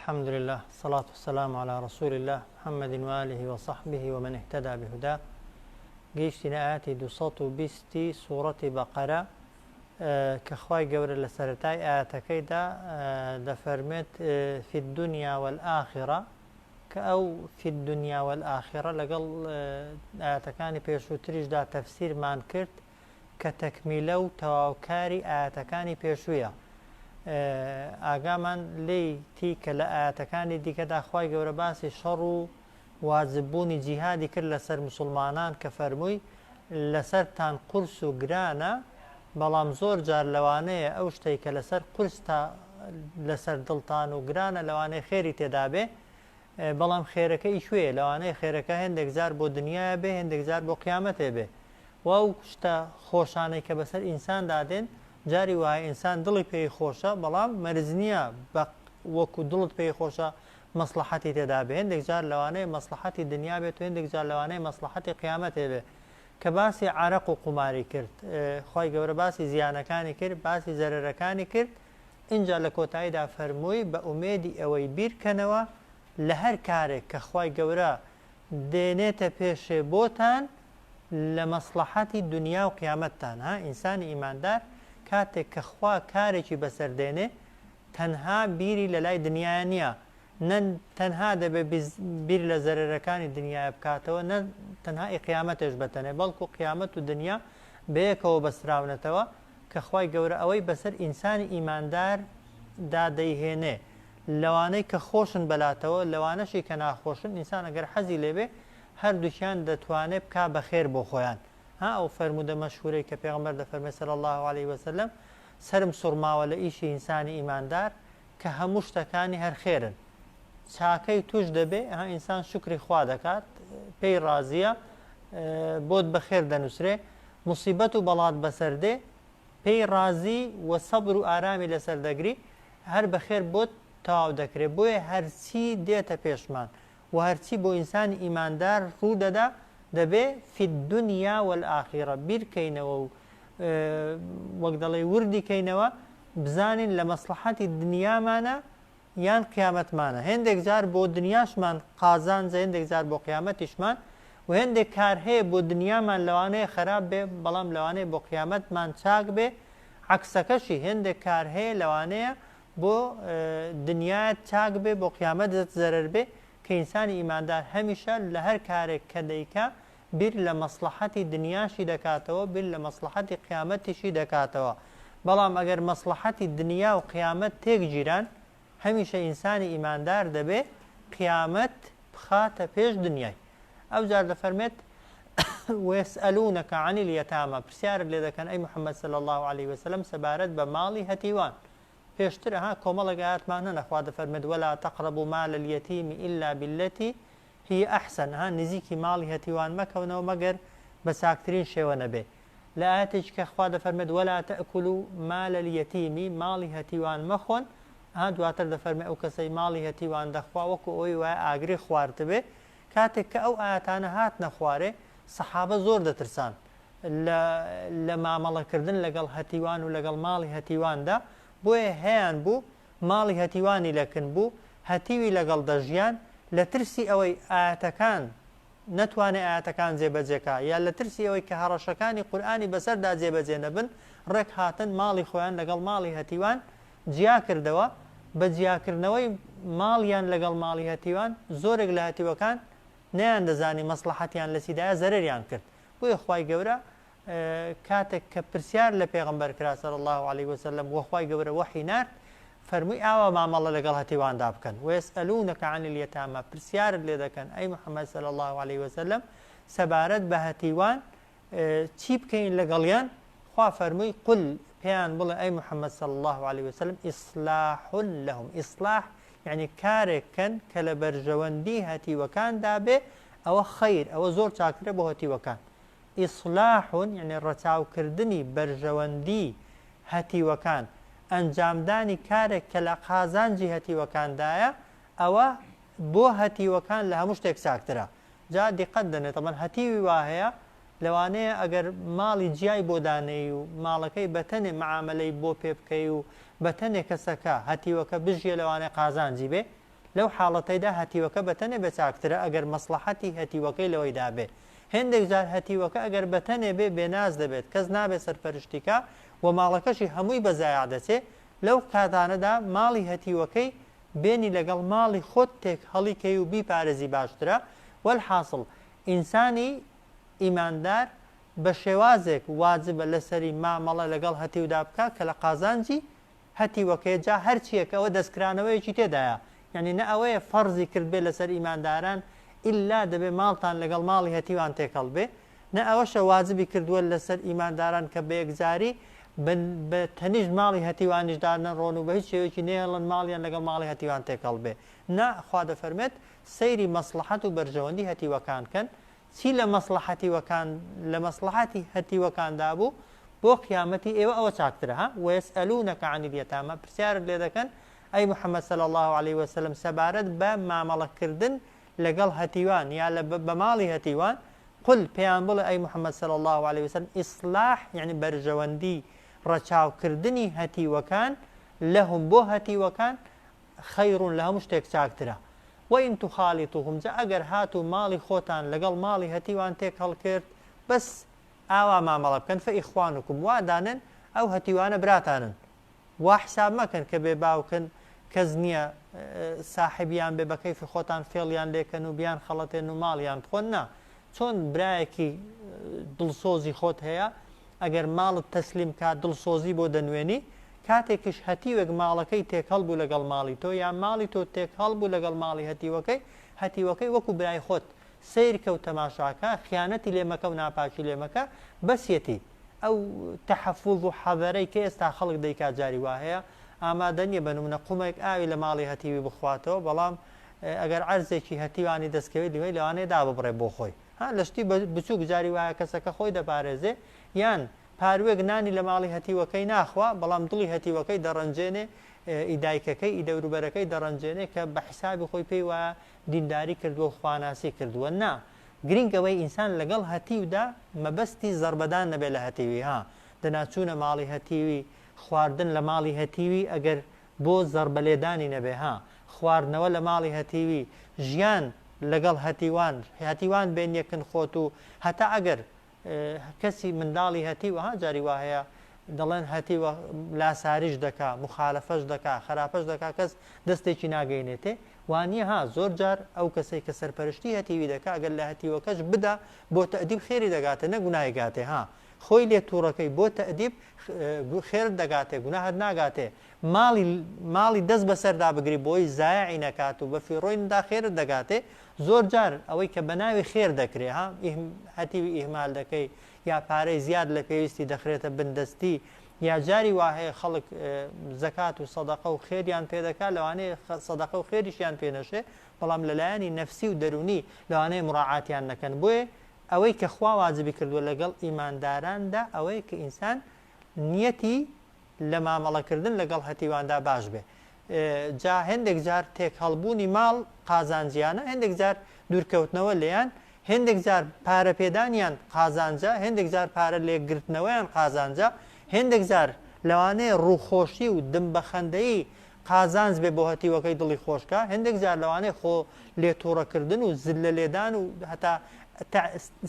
الحمد لله الصلاة والسلام على رسول الله محمد وآله وصحبه ومن اهتدى بهداه. گەیشتینە ئاەتی 220 سوڕەتی بەقەرە کە خوای گەورە لە سەرەتای ئاەتەکەیدا دەفەرمێت فی الدنیا والآخرە، کە ئەو فی الدنیا والآخرە لەگەڵ ئاەتەکانی پێشووتریشدا تەفسیرمان کرد کە تەکمیلە و تەواوکاری ئایەتەکانی پێشوویە. ئاگامان لێی تی کە لە ئایەتەکانی دیکەدا خوای گەورە باسی شەڕ و واجب بوونی جیهادی کرد لەسەر موسڵمانان کە فەرمووی لەسەرتان قورس و گرانە بەڵام زۆر جار لەوانەیە ئەو شتەی کە لەسەر قورس تا لەسەر دڵتان و گرانە لەوانەیە خێری تێدابێ بەڵام خێرەکە ئی کوێیە؟ لەوانەیە خێرەکە هێندێک جار بۆ دنیایە بێ هێندێک جار بۆ قیامەتێ بێ و ئەو شتە خۆشانەی کە بەسەر ئینساندا دێن جاری وایە ئینسان دڵی پێی خۆشە بەڵام مەرج نییە بە وەکو دڵت پێی خۆشە مەسڵەحەتی تێدا بێ هێندێک جار لەوانەیە مەسڵەحەتی دنیا بێت و هێندێک جار لەوانەیە مەسڵەحەتی قیامەتێ بێ کە باسی عەرەق و قوماری کرد خوای گەورە باسی زیانەکانی کرد باسی زەرەرەکانی کرد ئینجا لە کۆتاییدا فەرمووی بە ئومێدی ئەوەی بیرکەنەوە لە هەر کارێک کە خوای گەورە دێنێتە پێشێ بۆتان لە مەسڵەحەتی دونیا و قیامەتتان ها ئینسانی ئیماندار کاتێک کە خوا کارێکی بەسەر دێنێ تەنها بیری لە لای دنیایە نیە نە تەنها دەبێ بیر لە زەرەرەکانی دنیایە بکاتەوە نە تەنها ئی قیامەتێش بەتەنێ بەڵکو قیامەت و دنیا بەیەکەوە بەستراونەتەوە کە خوای گەورە ئەوەی بەسەر ئینسانی ئیماندار دا دەیهێنێ لەوانەی کە خۆشن بەلاتەوە لەوانەشی کە ناخۆشن ئینسان ئەگەر حەزی لێبێ هەردووکیان دەتوانێ بکا بە خێر بۆ خۆیان ها ئەو فەرموودە مەشهورەی کە پێغەمبەر دەفەرمێ صلی اللە علیه وسلم سەرم سوڕماوە لە ئیشی ئینسانی ئیماندار کە هەموو شتەکانی هەر خێرن چاکەی توش دەبێ ها ئینسان شوکری خوا دەکات پێی ڕازیە بۆت بەخێر دەنووسرێ موسیبەت و بەڵات بەسەر دێ پێی ڕازی و سەبر و ئارامی لەسەر دەگری هەر بەخێر بۆت تەواو دەکرێ بۆیە هەرچی دێتە پێشمان و هەرچی بۆ ئینسانی ئیماندار ڕوو دەدا دەبێ فی الدنیا والآخرە بیرکەینەوە و وەک دەڵێی وردی کەینەوە بزانین لە مەسڵەحەتی دنیامانە یان قیامەتمانە هێندێک جار بۆ دنیاشمان قازانجە هێندێک جار بۆ قیامەتیشمان و هێندێک کار هەیە بۆ دنیامان لەوانەیە خراپ بێ بەڵام لەوانەیە بۆ قیامەتمان چاک بێ عەکسەکەشی هێندێک کار هەیە لەوانەیە بۆ دنیایت چاک بێ بۆ قیامەتت زەرەر بێ کە ئینسانی ئیماندار هەمیشە لە هەر کارێک کە دەیکا بیر لە مەسڵەحەتی دنیاشی دەکاتەوە بیر لە مەسڵەحەتی قیامەتیشی دەکاتەوە بەڵام ئەگەر مەسڵەحەتی دنیا و قیامەت تێک گیران هەمیشە ئینسانی ئیماندار دەبێ قیامەت بخاتە پێش دنیای ئەوجار دەفەرمێت ويسألونك عن اليتامى پرسیارت لێ دەکەن ئەی محمد صلی اللە علیه وسلم سەبارەت بە ماڵی هەتیوان پێشتر ها کۆمەڵێک ئایەتمان هەن خوا دەفەرمێت ولا تقربوا مال اليتيم إلا بالتي هی احسن ها نزیکی ماڵی هەتیوان مەکەونەوە مەگەر بە چاکترین شێوە نەبێ لە ئایەتێکی کە خوا دەفەرمێت ولا تأکلوا مال الیتیم ماڵی هەتیوان مەخۆن ها دواتر دەفەرمێ ئەو کەسەی ماڵی هەتیوان دەخوا وەکو ئەوەی وایە ئاگری خواردبێ کاتێک کە ئەو ئایەتانە هاتنە خوارێ سەحابە زۆر دەترسان لە لە مامەڵەکردن لەگەڵ هەتیوان و لەگەڵ ماڵی هەتیواندا بۆیە هەیان بوو ماڵی هەتیوانی لە کن بوو، هەتیوی لەگەڵ دەژیان، لە ترسی ئەوەی ئایەتەکان نەتوانێ ئایەتەکان جێبەجێ کا، یا لە ترسی ئەوەی کە هەڕەشەکانی قورئانی بەسەردا جێبەجێ نەبن، ڕێک هاتن ماڵی خۆیان لەگەڵ ماڵی هەتیوان جیا کردەوە، بە جیاکردنەوەی ماڵیان لەگەڵ ماڵی هەتیوان، زۆرێک لە هەتیوەکان نەیاندەزانی مەسڵەحەتیان لە چیدایە زەرەریان کرد، بۆیە خوای گەورە کاتێک کە پرسیار لە پێغەمبەر کرا صلی اللە علیه وسلم وە خوای گەورە وەحی نارد فەرمووی ئاوا مامەڵە لەگەڵ هەتیواندا بکەن ویسئلونک عن الیتاما پرسیارت لێ دەکەن ئەی محمد صلی اللە علیه وسلم سەبارەت بە هەتیوان چی بکەین لەگەڵیان خوا فەرمووی قل پێیان بڵێ ئەی محمد صلی اللە علیه وسلم اصلاح لهم اصلاح یعنی کارێک کەن کە لە بەرژەوەندی هەتیوەکاندا بێ ئەوە خەیر ئەوە زۆر چاکترە بۆ هەتیوەکان اصلاح یەعنی ڕەچاوکردنی بەرژەوەندی هەتیوەکان، ئەنجامدانی کارێک کە لە قازانجی هەتیوەکاندایە، ئەوە بۆ هەتیوەکان لە هەموو شتێک چاکترە. جا دیقەت دەنێ تەبەن هەتیوی وا هەیە لەوانەیە ئەگەر ماڵی جیای بۆ دانێی و ماڵەکەی بەتەنێ معامەلەی بۆ پێ بکەی و بەتەنێ کەسەکە، هەتیوەکە، بژیێ لەوانەیە قازانجی بێ. لەو حاڵەتەیدا هەتیوەکە بە تەنێ بێ چاکترە ئەگەر مەسڵەحەتی هەتیوەکەی لەوەیدا بێ. هێندێک جار هەتیوەکە ئەگەر بە تەنێ بێ بێناز دەبێت کەس نابێ سەرپەرشتی کا و ماڵەکەشی هەمووی بە زایع دەچێ، لەو کاتانەدا ماڵی هەتیوەکەی بێنی لەگەڵ ماڵی خۆت تێکهەڵی کەی و بیپارێزی باشترە، وەلحاسڵ ئینسانی ئیماندار بە شێوازێک واجبە لەسەری مامەڵە لەگەڵ هەتیودا بکا کە لە قازانجی هەتیوەکەیە جا هەرچیەک ئەوە دەستکرانەوەیەکی تێدایە یانی نە ئەوەیە فەرزی کردبێ لەسەر ئیمانداران ئیلا دەبێ ماڵتان لەگەڵ ماڵی هەتیوان تێکەڵ بێ نە ئەوەشە واجبی کردووە لەسەر ئیمانداران کە بەیەکجاری بە تەنیشت ماڵی هەتیوانیشدا نەڕۆن و بە هیچ شێوەیەکی نەیەڵن ماڵیان لەگەڵ ماڵی هەتیوان تێکەڵ بێ نا خوا دەفەرمێت سەیری مەسڵەحەت و بەرژەوەندی هەتیوەکان کەن چی لە مەسڵەحەتیوەکان لە مەسڵەحەتی هەتیوەکاندا بوو بۆ قیامەتی ئێوە ئەوە چاکترە ها ویسئلونک عن الیتامی پرسیارت لێ دەکەن ئەی محمد صلی اللە علیه وسلم سەبارەت بە مامەڵە کردن لەگەڵ هەتیوان یا لە بە ماڵی هەتیوان قل پێیان بڵێ ئەی محمد صلی اللە علیه وسلم ئیصلاح یعنی بەرژەوەندی ڕەچاوکردنی هەتیوەکان لهم بۆ هەتیوەکان خیر لە هەموو شتێک چاکترە. وان تخالطوهم جا ئەگەر هاتوو ماڵی خۆتان لەگەڵ ماڵی هەتیوان تێکهەڵ کرد بەس ئاوا مامەڵە بکەن فاخوانکم وا دانێن ئەو هەتیوانە براتانن وا حساب مەکەن کە بێ باوکن کەس نییە ساحبیان بێ بە کەیفی خۆتان فێڵیان لێکەن و بیان خەڵەتێن و ماڵیان بخۆن نا چۆن برایەکی دڵسۆزی خۆت هەیە ئەگەر ماڵت تەسلیم کات دڵسۆزی بۆ دەنوێنی، کاتێکیش هەتیوێک ماڵەکەی تێکهەڵ بوو لەگەڵ ماڵی تۆ یان ماڵی تۆ تێکهەڵ بوو لەگەڵ ماڵی هەتیوەکەی، هەتیوەکەی وەکو برای خۆت سەیرکە و تەماشاکە، خیانەتی لێ مەکە و ناپاکی لێ مەکە، بەسیەتی. ئەو تەحەفوز و حەزەرەی کە ئێستا خەڵک دەیکات جاری وا هەیە ئامادە نییە بە نمونە قومێک ئاوی لە ماڵی هەتیوی بخواتەوە، بەڵام ئەگەر عەرزێکی هەتیوانی دەستکەوێت لیوەی لەوانەیە داببڕێ بۆ خۆی. ها لە شتی بچوک جاری وایە کەسەکە خۆی دەپارێزێ یان پاروێک نانی لە ماڵی هەتیوەکەی ناخوا بەڵام دڵی هەتیوەکەی دەڕەنجێنێ ئی دایکەکەی ئی دەوروبەرەکەی دەڕەنجێنێ کە بە حیسابی خۆی پێی وایە دینداری کردووە و خواناسی کردووە نا گرینگ ئەوەی ئینسان لەگەڵ هەتیودا مەبەستی زەربەدان نەبێ لە هەتیوی ها دەنا چوونە ماڵی هەتیوی خواردن لە ماڵی هەتیوی ئەگەر بۆ زەڕبە لێدانی نەبێ ها، خواردنەوە لە ماڵی هەتیوی، ژیان لەگەڵ هەتیوان، هەتیوان بێنیە کن خۆت و هەتا ئەگەر کەسی منداڵی هەتیوە ها جاری وا هەیە دەڵێن هەتیوە لاساریش دەکا، موخالەفەش دەکا، خەراپەش دەکا کەس دەستێکی ناگەینێتێ، وانیە ها زۆر جار ئەو کەسەی کە سەرپەرشتی هەتیوی دەکا ئەگەر لە هەتیوەکەش بدا بۆ تەئدیب خێری دەگاتێ نەک گوناهی گاتێ ها. خۆی لێ توڕەکەی بۆ تەئدیب خێرت دەگاتێ گوناهت ناگاتێ ماڵی ماڵی دەست بەسەردا بگری بۆی زایعی نەکات و بە فیڕۆی ندا خێرت دەگاتێ زۆر جار ئەوەی کە بە ناوی خێر دەکرێ ها هەتیوی ئیهمال دەکەی یا پارەی زیاد لە پێویستی دەخرێتە بن دەستی یا جاری وا هەیە خەڵک زەکات و سەدەقە و خێریان پێ دەکات لەوانەیە سەدەقە و خێریشیان پێ نەشێ بەڵام لەلایەنی نەفسی و دەروونی لەوانەیە مراعاتیان نەکەن بۆیە ئەوەی کە خوا واجبی کردووە لەگەڵ ئیمانداراندا ئەوەیە کە ئینسان نیەتی لە مامەڵەکردن لەگەڵ هەتیواندا باش بێ جا هێندێک جار تێکهەڵبوونی ماڵ قازانجیانە هێندێک جار دوورکەوتنەوە لێیان هێندێک جار پارە پێدانیان قازانجە هێندێک جار پارە لێکگرتنەوەیان قازانجە هێندێک جار لەوانەیە ڕووخۆشی و دم بەخەندەیی قازانج بێ بۆ هەتیوەکەی دڵی خۆش کا، هێندێک جار لەوانەیە خۆ لێ توڕە کردن و زللە لێدان و هەتا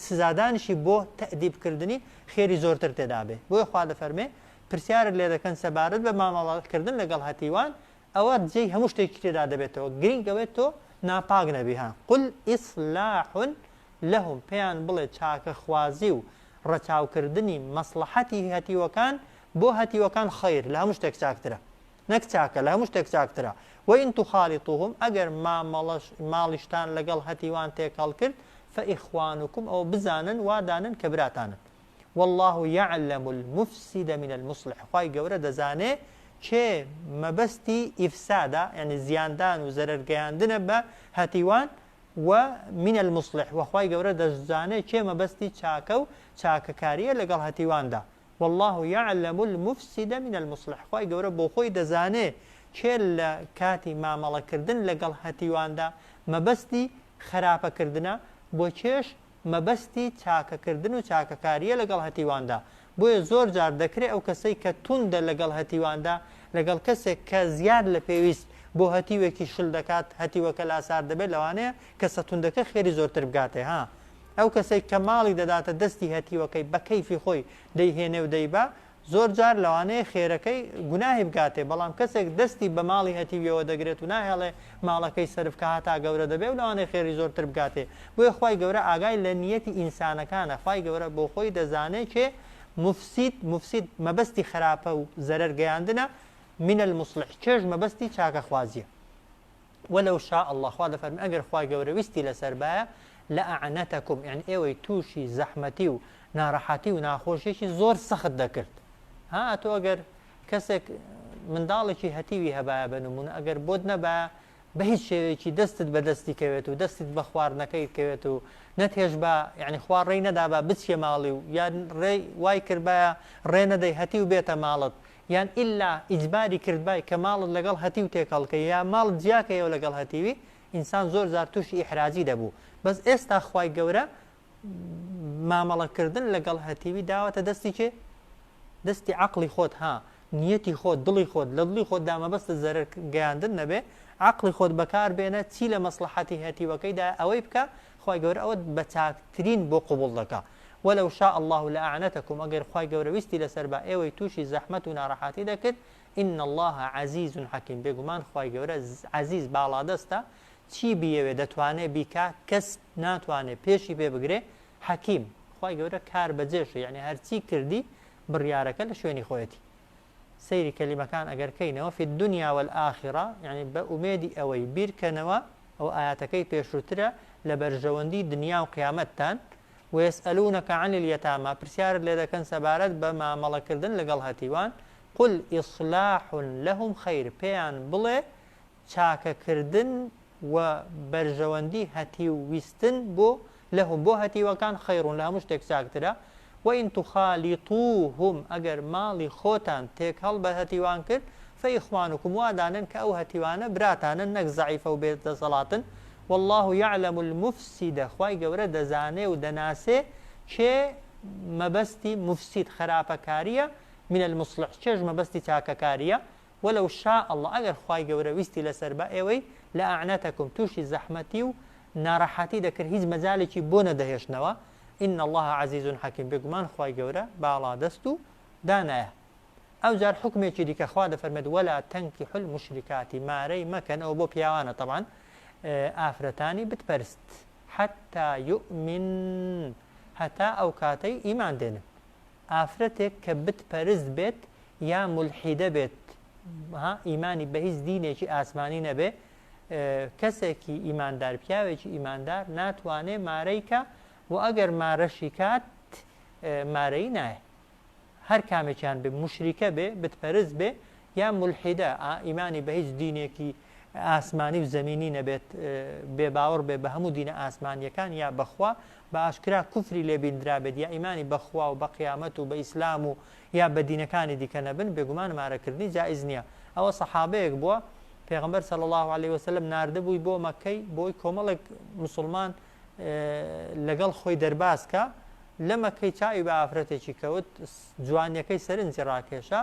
سزادانیشی بۆ تەئدیب کردنی خێری زۆرتر تێدا بێ. بۆیە خوا دەفەرمێ، پرسیارت لێ دەکەن سەبارەت بە مامەڵە کردن لەگەڵ هەتیوان، ئەوە جێی هەموو شتێکی تێدا دەبێتەوە، گرینگ ئەوەیە تۆ ناپاک نەبی ها، قل اصلاح لهم، پێیان بڵێ چاکەخوازی و ڕەچاوکردنی مەسڵەحەتی هەتیوەکان بۆ هەتیوەکان خیر لە هەموو شتێک چاکترە. نەک چاکە لە هەموو شتێک چاکترە، وان تخالطوهم ئەگەر مامەڵەش ماڵیشتان لەگەڵ هەتیوان تێکەڵ کرد، فاخوانکم ئەوە بزانن وا دانن کە براتانن، واللە یعلم المفسد من المصلح خوای گەورە دەزانێ کێ مەبەستی ئیفسادە یانی زیاندان و زەرەر گەیاندنە بە هەتیوان و من المصلح وە خوای گەورە دەشزانێ کێ مەبەستی چاکە و چاکەکاریە لەگەڵ هەتیواندا. واللە یعلم المفسد من المصلح خوای گەورە بۆخۆی دەزانێ کێ لە کاتی مامەڵە کردن لەگەڵ هەتیواندا مەبەستی خەراپە کردنە بۆ کێش مەبەستی چاکە کردن و چاکەکاریە لەگەڵ هەتیواندا بۆیە زۆر جار دەکرێ ئەو کەسەی کە توندە لەگەڵ هەتیواندا لەگەڵ کەسێک کە زیاد لە پێویست بۆ هەتیوێکی شل دەکات هەتیوەکە لاسار دەبێت لەوانەیە کەسە توندەکە خێری زۆرتر بگاتێ ها ئەو کەسەی کە ماڵی دەداتە دەستی هەتیوەکەی بە کەیفی خۆی دەیهێنێ و دەیبا زۆر جار لەوانەیە خێرەکەی گوناهی بگاتێ بەڵام کەسێک دەستی بە ماڵی هەتیویەوە دەگرێت و ناهێڵێ ماڵەکەی سەرف کا هەتا گەورە دەبێ و لەوانەیە خێری زۆرتر بگاتێ بۆیە خوای گەورە ئاگای لە نیەتی ئینسانەکانە خوای گەورە بۆ خۆی دەزانێ کێ مفسید مفسید مەبەستی خراپە و زەرەر گەیاندنە من المصلح کێش مەبەستی چاکەخوازیە ولو شاء اللە خوا دەفەرمێ ئەگەر خوای گەورە ویستی لەسەر بایە لأعنتکم یانی ئێوەی تووشی زەحمەتی و ناڕەحەتی و ناخۆشیەکی زۆر سەخت دەکرد ها ئەتۆ ئەگەر کەسێک منداڵێکی هەتیوی هەبایە بە نمونە ئەگەر بۆت نەبایە بە هیچ شێوەیەکی دەستت بە دەستی کەوێت و دەستت بە خواردنەکەی کەوێت و نەتهێشبا یعنی خوا ڕێی نەدابا بچیە ماڵی و یان ڕێی وای کردبایە ڕێ نەدەی هەتیو بێتە ماڵت یان ئیلا ئیجباری کردبای کە ماڵت لەگەڵ هەتیو تێکەڵ کەی یا ماڵت جیا کەیەوە لەگەڵ هەتیوی ئینسان زۆر جار توشی ئیحراجی دەبوو بەس ئێستا خوای گەورە مامەڵە کردن لەگەڵ هەتیوی داوەتە دەستی کێ دەستی عەقڵی خۆت ها نیەتی خۆت دڵی خۆت لە دڵی خۆتدا مەبەستت زەرەر گەیاندن نەبێ عەقڵی خۆت بەکار بێنە چی لە مەسڵەحەتی هەتیوەکەیدا ئەوەی بکە خوای گەورە ئەوەت بە چاکترین بۆ قبوڵ دەکا ولو شاء اللە لأعنتکم ئەگەر خوای گەورە ویستی لەسەر با ئێوەی توشی زەحمەت و ناڕەحاتی دەکرد ان اللە عزیز حکیم بێگومان خوای گەورە عزیز باڵادەستە چی بیەوێ دەتوانێ بیکا کەس ناتوانێ پێشی پێ بگرێ حکیم خوای گەورە کار بەجێشە یعنی هەرچی کردی بڕیارەکە لە شوێنی خۆیەتی سەیری کەلیمەکان ئەگەر کەینەوە فی الدنیا والآخرە یعنی بە ئومێدی ئەوەی بیرکەنەوە ئەو ئایەتەکەی پێشووترە لە بەرژەوەندی دنیا و قیامەتتان ویسئلونک عن الیتامی پرسیارت لێ دەکەن سەبارەت بە مامەڵە کردن لەگەڵ هەتیوان قل اصلاح لهم خیر پێیان بڵێ چاکە کردن و بەرژەوەندی هەتیو ویستن بۆ لهم بۆ هەتیوەکان خیر لە هەموو شتێک چاکترە وان تخالطوهم ئەگەر ماڵی خۆتان تێکهەڵ بە هەتیوان کرد فاخوانکم وا دانێن کە ئەو هەتیوانە براتانن نەک زەعیفە و بێ دەسەڵاتن واللە یعلم المفسد خوای گەورە دەزانێ و دەناسێ کێ مەبەستی مفسد خراپەکاریە من المصلح کێش مەبەستی چاکەکاریە ولو شاء اللە ئەگەر خوای گەورە ویستی لەسەر با ئێوەی لأعنتکم توشی زەحمەتی و ناڕەحەتی دەکرد هیچ مەجالێکی بۆ نەدەهێشتنەوە ان اللە عزیز حکیم بێگومان خوای گەورە باڵادەست و دانایە. ئەوجار حوکمێکی دیکە خوا دەفەرمێت ولا تنکحوا المشرکات مارەی مەکەن ئەوە بۆ پیاوانە تەبعەن ئافرەتانی بت پەرست حتی یؤمن هەتا ئەو کاتەی ئیمان دێنن ئافرەتێک کە بت پەرست بێت یا مولحیدە بێت ها ئیمانی بە هیچ دینێکی ئاسمانی نەبێ کەسێکی ئیماندار پیاوێکی ئیماندار ناتوانێ مارەی کە و ئەگەر مارەشی کات مارەی نایە هەر کامێکیان بێ موشریکە بێ بتپەرست بێ یا مولحیدە ئیمانی بە هیچ دینێکی ئاسمانی و زەمینی نەبێت بێ باوەڕ بێ بە هەموو دینە ئاسمانیەکان یا بەخوا بە ئاشکرا کوفری لێ بیندرابێت یا ئیمانی بەخوا و بە قیامەت و بە ئیسلام و یا بە دینەکانی دیکە نەبن بێگومان مارەکردنی جائز نییە ئەوە سەحابەیەک بووە پێغەمبەر صلی الله علیه وسلم ناردبووی بۆ مەکەی بۆی کۆمەڵێک مسلمان لەگەڵ خۆی دەرباز کا، لە مەکەی چاوی بە ئافرەتێکی کەوت، جوانیەکەی سەرنجی ڕاکێشا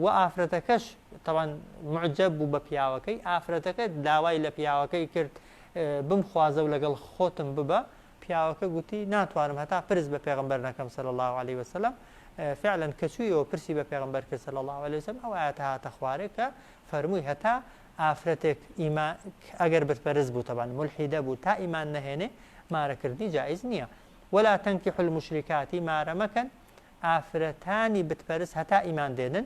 و ئافرەتەکەش تەوان معجب بوو بە پیاوەکەی، ئافرەتەکە داوای لە پیاوەکەی کرد بمخوازە و لەگەڵ خۆتم ببە، پیاوەکە گوتی ناتوانم هەتا پرس بە پێغەمبەر نەکەم صلی اللە علیه وسلم، فعلا کە چوویەوە پرسی بە پێغەمبەر کرد صلی اللە علیه وسلم ئەو ئایەتە هاتە خوارێ کە فەرمووی هەتا ئافرەتێک ئیما ئەگەر بت پەرست بوو تەبعەن مولحیدە بوو تا ئیمان نەهێنێ مارە کردنی جائیز نییە ولا تنکحوا المشرکات مارە مەکەن ئافرەتانی بت پەرست هەتا ئیمان دێنن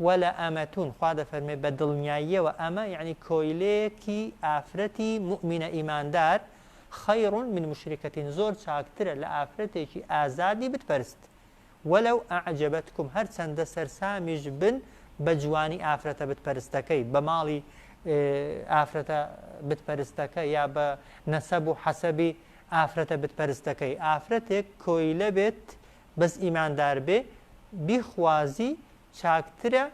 ولا ئەمەتون خوا دەفەرمێ بە دڵنیاییەوە ئەمە یعنی کۆیلەیەکی ئافرەتی موئمینە ئیماندار خیر من مشرکەتین زۆر چاکترە لە ئافرەتێکی ئازادی بت پەرست ولو اعجبتکم هەرچەندە سەرسامیش بن بە جوانی ئافرەتە بت پەرستەکەی، بە ماڵی ئافرەتە بت پەرستەکە یا بە نەسەب و حەسەبی ئافرەتە بت پەرستەکەی، ئافرەتێک کۆیلە بێت بەس ئیماندار بێ بیخوازی چاکترە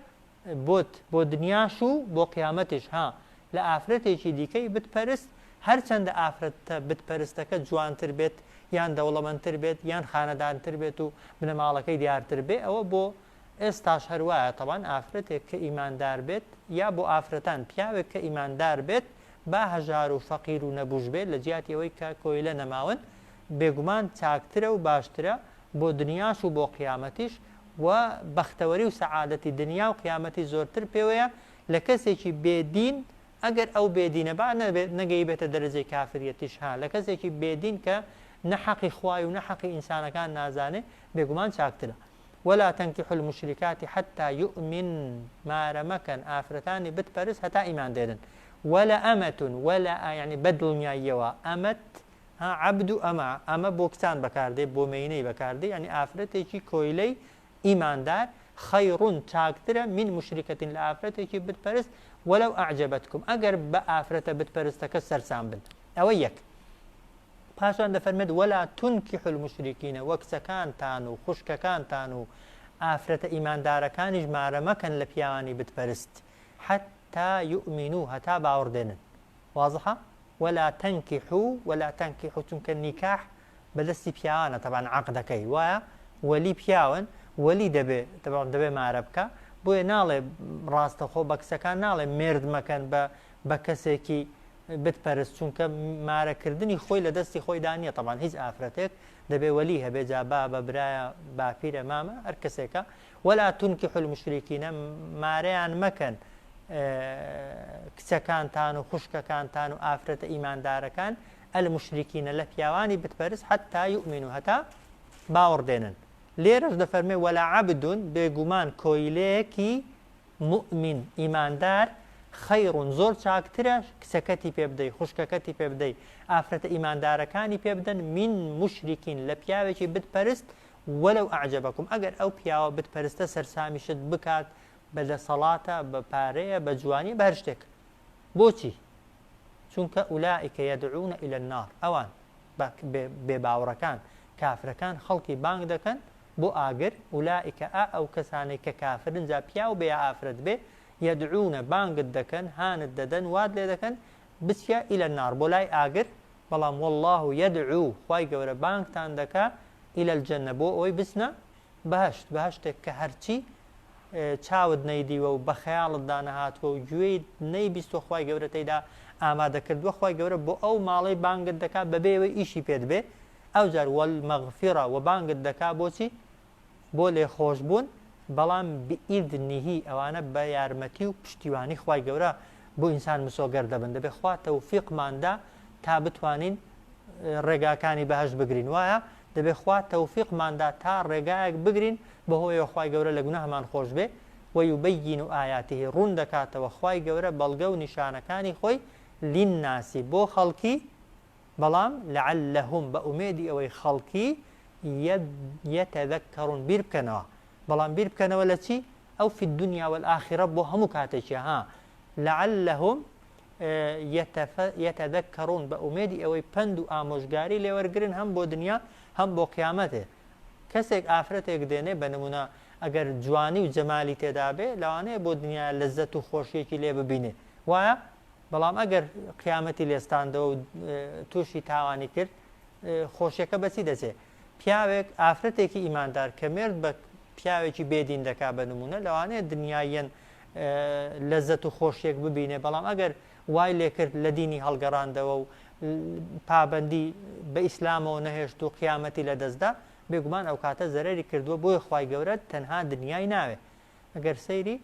بۆت بۆ دنیاش و بۆ قیامەتیش ها لە ئافرەتێکی دیکەی بت پەرست هەرچەندە ئافرەتە بت پەرستەکە جوانتر بێت یان دەوڵەمەندتر بێت یان خانەدانتر بێت و بنەماڵەکەی دیارتر بێ ئەوە بۆ. ئێستاش هەر وایە تەبعەن ئافرەتێک کە ئیماندار بێت یا بۆ ئافرەتان پیاوێک کە ئیماندار بێت با هەژار و فەقیر و نەبووش بێت لە جیاتی ئەوەی کە کۆیلە نەماون بێگومان چاکترە و باشترە بۆ دنیاش و بۆ قیامەتیش و بەختەوەری و سەعادەتی دنیا و قیامەتی زۆرتر پێوەیە لە کەسێکی بێ دین ئەگەر ئەو بێ دینە با نەبێت نەگەیبێتە دەرەجەی کافریەتیش ها لە کەسێکی بێ دین کە نە حەقی خوای و نە حەقی ئینسانەکان نازانێ بێگومان چاکترە. ولا تنکحوا المشرکات حتی یومن مارە مەکەن ئافرەتانی بت پەرست هەتا ئیمان دێنن ولەئەمە ولە یانی بە دڵنیاییەوە ئەمەت ها عەبد و ئەمە ئەمە بۆ کچان بەکاردێ بۆ مێینەی بەکاردێ یانی ئافرەتێکی کۆیلەی ئیماندار خیر چاکترە من مشرکە لە ئافرەتێکی بت پەرست ولو اعجبتکم ئەگەر بە ئافرەتە بت پەرستەکە سەرسام بن ئەوە یەک. پاشان دەفەرمێت، ولا تنکحوا المشرکین، وە کچەکانتان و خوشکەکانتان و ئافرەتە ئیماندارەکانیش مارە مەکەن لە پیاوانی بت پەرست، حتی یومنو، هەتا باوەڕ دێنن. وازحە؟ ولا تنکحوا، ولا تنکحوا، چونکە نیکاح بە دەستی پیاوانە تەبعەن عەقدەکەی وایە، وەلی پیاون، وەلی دەبێ تەبعەن دەبێ مارە بکا، بۆیە ناڵێ ڕاستەخۆ بە کچەکان ناڵێ مێرد مەکەن بە بە کەسێکی بت پەرست چونکە مارە کردنی خۆی لە دەستی خۆیدا نیە تەبعەن هیچ ئافرەتێک دەبێ وەلی هەبێ جا بابە برایە باپیرە مامە هەر کەسێکە ولا تنکحوا المشرکین مارەیان مەکەن کچەکانتان و خوشکەکانتان و ئافرەتە ئیماندارەکان المشرکین لە پیاوانی بتپەرست حتا یؤمنوا هەتا باوەڕ دێنن لێرەش دەفەرمێ ولا عبد بێگومان کۆیلەیەکی موئمین، ئیماندار، خیر زۆر چاکترە کچەکەتی پێ بدەی، خوشکەکەتی پێ بدەی، ئافرەتە ئیماندارەکانی پێ بدەن، من مشرک لە پیاوێکی بت پەرست، ولو اعجبکم ئەگەر ئەو پیاوە بت پەرستە سەرسامیشت بکات بە دەسەڵاتە، بە پارەیە، بە جوانیە، بە هەر شتێک. بۆچی؟ چونکە اولئک یدعون الی النار ئەوان، بێ باوڕەکان، کافرەکان خەڵکی بانگ دەکەن بۆ ئاگر، اولئک ئا ئەو کەسانەی کە کافرن جا پیاو بێ یا ئافرەت بێ، یدعون بانگت دەکەن، هانت دەدەن، وات لێ دەکەن بچیە الی النار بۆ لای ئاگر، بەڵام واللە یدعو خوای گەورە بانگتان دەکا الی الجنە بۆ ئەوەی بچنە بەهەشت، بەهەشتێک کە هەرچی چاوت نەیدیوە و بە خەیاڵتدا نەهاتووە و گوێیت نەیبیستوە خوای گەورە تێیدا ئامادە کردووە، خوای گەورە بۆ ئەو ماڵەی بانگت دەکا بەبێ ئەوەی ئیشی پێت بێ، ئەوجار والمغفرە وە بانگت دەکا بۆچی؟ بۆ لێخۆشبوون، بەڵام بئیذنه ئەوانە بە یارمەتی و پشتیوانی خوای گەورە بۆ ئینسان مسۆگەر دەبن، دەبێ خوا تەوفیقمان دا تا بتوانین ڕێگاکانی بەهەشت بگرین، وایە؟ دەبێ خوا تەوفیقمان دا تا ڕێگایەک بگرین بەهۆیەوە خوای گەورە لە گوناهمان خۆش بێ، ویبین آیاته ڕوون دەکاتەوە خوای گەورە بەڵگە و نیشانەکانی خۆی للناس بۆ خەڵکی بەڵام لعلهم بە ئومێدی ئەوەی خەڵکی یتذکرون بیر بکەنەوە بەڵام بیر بکەنەوە لە چی؟ ئەو فی الدنیا والآخرە بۆ هەموو کاتێکیە ها لعلهم یتذکرون بە ئومێدی ئەوەی پەند و ئامۆژگاری لێوەرگرن هەم بۆ دنیا هەم بۆ قیامەتێ کەسێک ئافرەتێک دێنێ بە نمونە ئەگەر جوانی و جەمالی تێدابێ لەوانەیە بۆ دنیا لەزەت و خۆشیەکی لێ ببینێ وایە بەڵام ئەگەر قیامەتی لێستاندەوە و تووشی تاوانی کرد خۆشیەکە بەچی دەچێ؟ پیاوێک ئافرەتێکی ئیماندار کە مێرد بە پیاوێکی بێدین دەکا بە نمونە لەوانەیە دنیاییەن لەزەت و خۆشیەک ببینێ بەڵام ئەگەر وای لێکرد لە دینی هەڵگەڕاندەوە و پابندی بە ئیسلامەوە نەهێشت و قیامەتی لە دەستدا بێگومان ئەو کاتە زەرەری کردووە بۆیە خوای گەورە تەنها دنیای ناوێ ئەگەر سەیری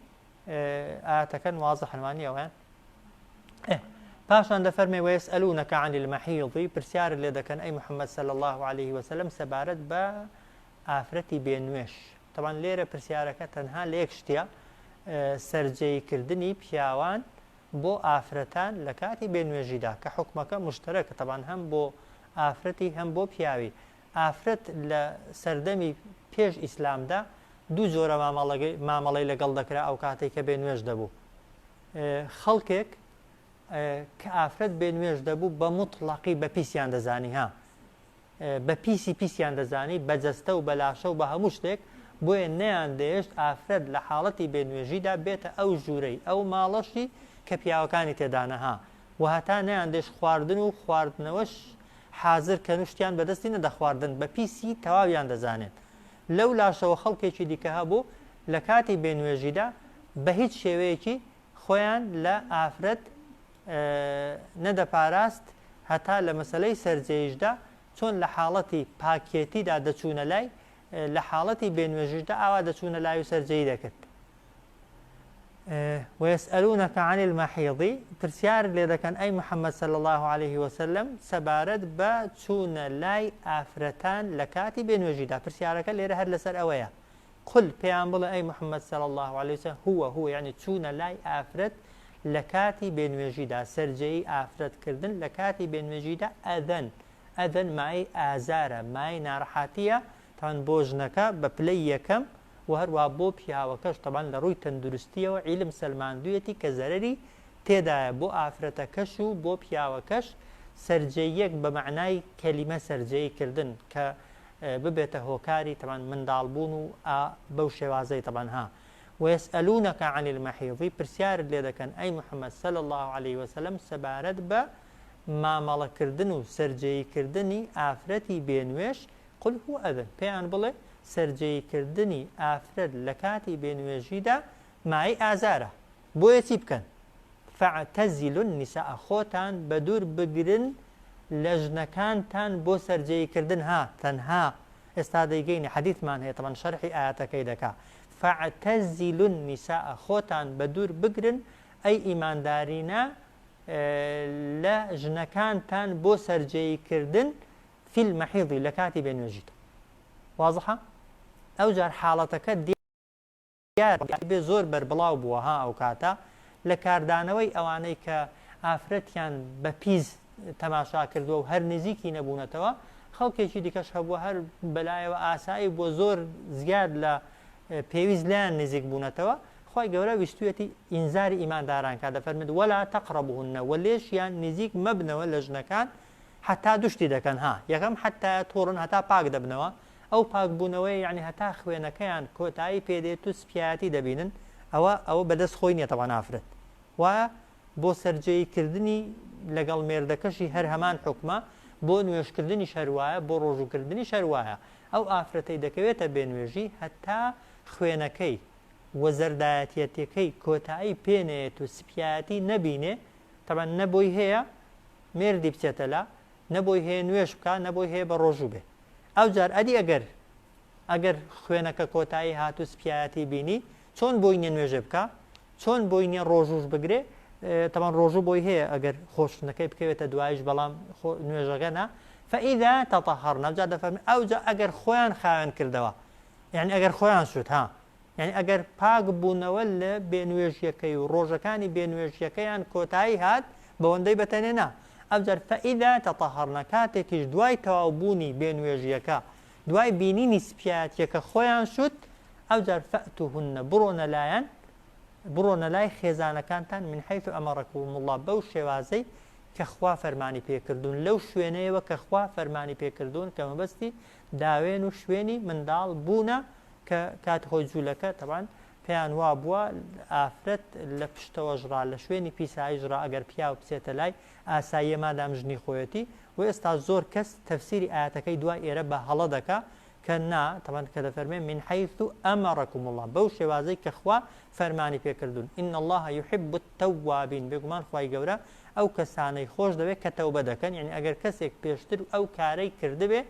ئاەتەکەن وازحن وانیە وایە پاشان دەفەرمێ ويسألونك عن المحيض پرسیارت لێ دەکەن ئەی محمد صلی الله عليه وسلم سەبارەت بە ئافرەتی بێنوێش طبعا لێرە پرسیارەکە تەنها لە یەک شتە سەرجێیکردنی پیاوان بۆ ئافرەتان لە کاتی بێنوێژیدا کە حکومەکە مشتەرەکە طبعا هەم بۆ ئافرەتی هەم بۆ پیاوی ئافرەت لە سەردەمی پێش ئیسلامدا دوو جۆرە مامەڵەی لەگەڵ دەکرا ئەو کاتەی کە بێ نوێژ دەبوو خەڵکێک کە ئافرەت بێ نوێژ دەبوو بە موتڵەقی بە پیسیان دەزانی ها بە پیسی پیسیان دەزانی بە جەستە و بە لاشە و بە هەموو شتێک بۆیە نەیان دەیەشت ئافرەت لە حاڵەتی بێ نوێژیدا بێتە ئەو ژوورەی ئەو ماڵەشی کە پیاوەکانی تێدانە ها و هەتا نەیان دێشت خواردن و خواردنەوەش حازر کەن و شتیان بەدەستی نەدەخواردن بە پیسی تەواویان دەزانێت لەو لاشەوە خەڵکێکی دیکە هەبوو. لە کاتی بێ نوێژیدا بە هیچ شێوەیەکی خۆیان لە ئافرەت نەدەپاراست هەتا لە مەسەلەی سەرجێیشدا چۆن لە حاڵەتی پاکێتیدا دەچوونە لای لە حاڵەتی بێ نوێژیشدا ئاوا دەچوونە لای و سەرجێی دەکرد. ويسألونك عن المحيض پرسیارت لێ دەکەن ئەی محمد صلی اللە علیه وسلم سەبارەت بە چوونە لای ئافرەتان لە کاتی بێ نوێژیدا پرسیارەکە لێرە هەر لەسەر ئەوەیە قل پێیان بڵێ ئەی محمد صلی اللە علیه وسلم هو هو یعنی چوونە لای ئافرەت لە کاتی بێ نوێژیدا سەرجێی ئافرەت کردن لە کاتی بێ نوێژیدا ئەذەن ئەذەن مای ئازارە مای ناڕەحەتیە تان بۆ ژنەکە بە پلەی یەکەم وە هەروەها بۆ پیاوەکەش تەبعەن لە ڕووی تەندروستیەوە عیلم سەلماندویەتی کە زەرەری تێدایە بۆ ئافرەتەکەش و بۆ پیاوەکەش سەرجێیەک بە مەعنای کەلیمە سەرجێی کردن کە ببێتە هۆکاری تەبعەن منداڵ بوون و ئا بەو شێوازەی تەبعەن ها ويسألونك عن المحيض پرسیارت لێ دەکەن ئەی محمد صلی اللە علیه وسلم سەبارەت بە مامەڵە کردن و سەرجێی کردنی ئافرەتی بێ نوێژ قل هو اذی، پێیان بڵێ سەرجێیی کردنی ئافرەت لە کاتی بێ نوێژیدا مایەی ئازارە، بۆیە چی بکەن؟ فاعتزلوا النساء، خۆتان بەدوور بگرن لە ژنەکانتان بۆ سەرجێیی کردن، ها تەنها ئێستا دەیگەینە حەدیثمان هەیە تەبعەن شەرحی ئایەتەکەی دەکا، فاعتزلوا النساء، خۆتان بەدوور بگرن ئەی ئیماندارینە لە ژنەکانتان بۆ سەرجێیی کردن، فی المحیض لە کاتی بێ نوێژیدا وازحە ئەوجار حاڵەتەکە دیار بێ زۆر بەربڵاو بووە ها ئەو کاتە لە کاردانەوەی ئەوانەی کە ئافرەتیان بە پیس تەماشا کردووە و هەر نزیکی نەبوونەتەوە خەڵکێکی دیکەش هەبووە هەر بەلایەوە ئاسایی بووە زۆر زیاد لە پێویست لایان نزیک بوونەتەوە خوای گەورە ویستویەتی ئینزاری ئیمانداران کا دەفەرمێت ولا تقربوهن وە لێشیان نزیک مەبنەوە لە ژنەکان هەتا دوو شتی دەکەن ها یەکەم حەتا یەتهوڕن هەتا پاک دەبنەوە ئەو پاک بوونەوەیە یەعنی هەتا خوێنەکەیان کۆتایی پێ دێت و سپیایەتی دەبینن ئەوە ئەوە بەدەست خۆی نیە تەبعەن ئافرەت وایە بۆ سەرجێیی کردنی لەگەڵ مێردەکەشی هەر هەمان حوکمە بۆ نوێژ کردنیش هەر وایە بۆ ڕۆژوو کردنیش هەر وایە ئەو ئافرەتەی دەکەوێتە بێ نوێژی هەتا خوێنەکەی و زەردایەتیەتیەکەی کۆتایی پێ نەیەت و سپیایەتی نەبینێ تەبعەن نە بۆی هەیە مێردی بچێتە لا نە بۆی هەیە نوێژ بکا نە بۆی هەیە بە ڕۆژوو بێ ئەوجار ئەدی ئەگەر ئەگەر خوێنەکە کۆتایی هات و سپیایەتی بینی چۆن بۆی نیە نوێژێ بکا چۆن بۆی نیە ڕۆژوش بگرێ تەمان ڕۆژوو بۆی هەیە ئەگەر خۆشتنەکەی بکەوێتە دوایش بەڵام نوێژەکە نا فإذا تطهرن ئەوجا دەفەرمێ ئەوجا ئەگەر خۆیان خاوێن کردەوە یعنی ئەگەر خۆیان شوت ها یانی ئەگەر پاک بوونەوە لە بێ نوێژیەکەی و ڕۆژەکانی بێ نوێژیەکەیان کۆتایی هات بەوەندەی بەتەنێ نا ئەوجار فإذا تطهرن کاتێکیش دوای تەواو بوونی بێ نوێژیەکە دوای بینینی سپیایەتیەکە خۆیان شوت ئەوجار فأتوهن بڕۆنە لایان بڕۆنە لای خێزانەکانتان من حيث أمركم الله بەو شێوازەی کە خوا فەرمانی پێکردوون لەو شوێنەیەوە کە خوا فەرمانی پێکردوون کە مەبەستی داوێن و شوێنی منداڵ بوونە کە کاتی خۆی جولەکە تەبعەن پێیان وابووە ئافرەت لە پشتەوەش ڕا لە شوێنی پیساییش ڕا ئەگەر پیاو بچێتە لای ئاساییە مادام ژنی خۆیەتی و ئێستا زۆر کەس تەفسیری ئایەتەکەی دوای ئێرە بە هەڵە دەکا کە نا تەبعەن کە دەفەرمێ من حیث امرکم اللە بەو شێوازەی کە خوا فەرمانی پێکردوون ان اللە یحب التوابین بێگومان خوای گەورە ئەو کەسانەی خۆش دەوێت کە تەوبە دەکەن یعنی ئەگەر کەسێک پێشتر ئەو کارەی کردبێ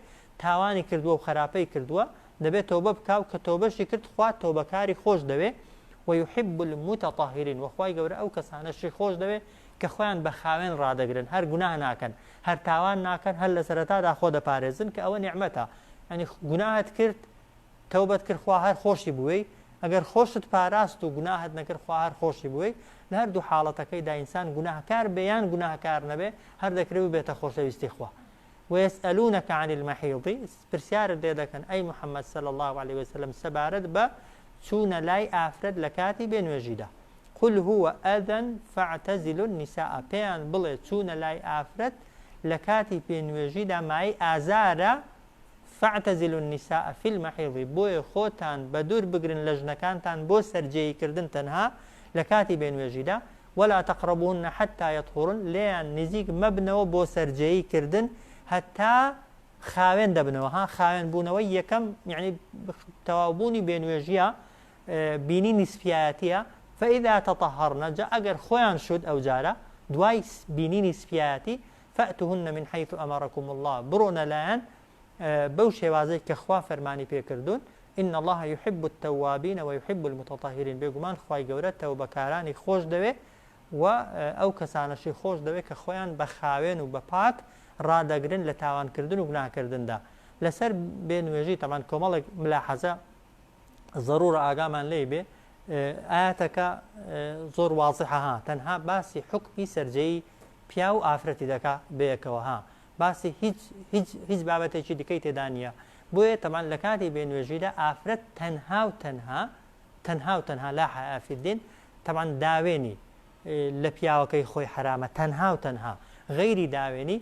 تاوانی کردووە و خراپەی کردووە دەبێت تۆبە بکا و کە تۆبەشی کرد خوا تۆبەکاری خۆش دەوێ، ویحب المتطهرین، وە خوای گەورە ئەو کەسانەشی خۆش دەوێ کە خۆیان بە خاوێن ڕادەگرن هەر گوناه ناکەن هەر تاوان ناکەن هەر لە سەرەتادا خۆ دەپارێزن کە ئەوە نیعمەتە یانی گوناهت کرد تەوبەت کرد خوا هەر خۆشی بوێی ئەگەر خۆشت پاراست و گوناهت نەکرد خوا هەر خۆشی بوێی لە هەردوو حاڵەتەکەیدا ئینسان گوناهکار بێ یان گوناهکار نەبێ هەر دەکرێ ببێتە خۆشەویستی خوا ویسئلونک عن المحیض، پرسیارت لێ دەکەن ئەی محمد صلی اللە علیە وسلم سەبارەت بە چوونە لای ئافرەت لە کاتی بێ نوێژیدا، قل هو اذی فاعتزلوا النساء، پێیان بڵێ چوونە لای ئافرەت لە کاتی بێ نوێژیدا مایەی ئازارە، فاعتزلوا النساء فی المحیض، بۆیە خۆتان بەدوور بگرن لە ژنەکانتان بۆ سەرجێیی کردن تەنها لە کاتی بێ نوێژیدا، ولا تقربوهن حتی یطهرن، لێیان نزیک مەبنەوە بۆ سەرجێیی کردن هەتا خاوێن دەبنەوە، ها خاوێن بوونەوەی یەکەم یەعنی تەواو بوونی بێ نوێژیە. بینینی سپیایەتیە، فاذا تطهرن جا ئەگەر خۆیان شت ئەوجارە دوای بینینی سپیایەتی، فاتوهن من حیث امرکم اللە بڕۆنە لایان بەو شێوازەی کە خوا فەرمانی پێ کردوون، ان اللە یحب التوابین ویحب المتطهرین بێگومان خوای گەورە تەوبەکارانی خۆش دەوێ و ئەو کەسانەشی خۆش دەوێ کە خۆیان بە خاوێن و بە پاک ڕادەگرن لە تاوانکردن و گوناهکردندا. لەسەر بێ نوێژی تەبعەن کۆمەڵێک ملاحەزە زەرورە ئاگامان لێی بێ ئاەتەکە زۆر وازحە ها تەنها باسی حکمی سەرجەیی پیاو و ئافرەتی دەکا بەیەکەوە ها باسی هیچ هیچ هیچ بابەتێکی دیکەی تێدا نییە بۆیە تەمان لە کاتی بێنوێژیدا ئافرەت تەنها و تەنها تەنها و تەنها لا حیا فی الدین تەبعەن داوێنی لە پیاوەکەی خۆی حەرامە تەنها و تەنها غەیری داوێنی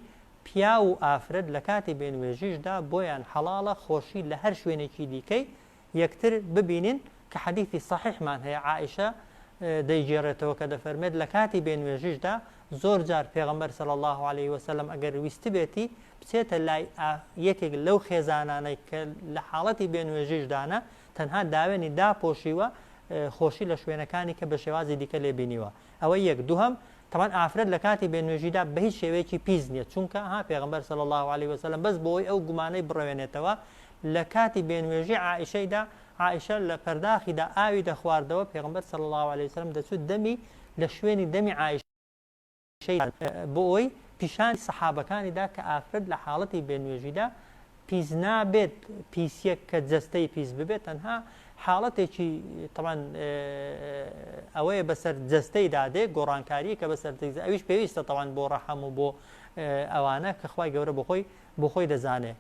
پیاو و ئافرەت لە کاتی بێنوێژیشدا بۆیان حەڵاڵە خۆشی لە هەر شوێنێکی دیکەی یەکتر ببینن کە حەدیثی صحیحمان هەیە عائشە دەیگێڕێتەوە کە دەفەرمێت لە کاتی بێنوێژیشدا زۆر جار پێغەمبەر صلی اللە علیه وسلم ئەگەر ویستبێتی بچێتە لای یەکێک لەو خێزانانەی کە لە حاڵەتی بێنوێژیشدانە تەنها داوێنی داپۆشیوە خۆشی لە شوێنەکانی کە بە شێوازی دیکە لێ بینیوە ئەوە یەک دووهەم تەبعەن ئافرەت لە کاتی بێ نوێژیدا بە هیچ شێوەیەکی پیس نیە چونکە ها پێغەمبەر صلی اللە علیه وسلم بەس بۆی ئەو گومانەی بڕەوێنێتەوە لە کاتی بێ نوێژی عائیشەیدا عائیشە لە پەرداخیدا ئاوی دەخواردەوە پێغەمبەر صلی اللە علیه وسلم دەچوو دەمی لە شوێنی دەمی عائیشە بۆ ئەوەی پیشانی سەحابەکانی دا کە ئافرەت لە حاڵەتی بێ نوێژیدا پیس نابێت پیسیەک کە جەستەی پیس ببێت تەنها حاڵەتێکی تەبعەن ئەوەیە بەسەر جەستەیدا دێ گۆڕانکاریە کە بەسەر ئەویش پێویستە تەوان بۆ ڕەحەم و بۆ ئەوانە کە خوای گەورە بۆ خۆی بۆ خۆی دەزانێ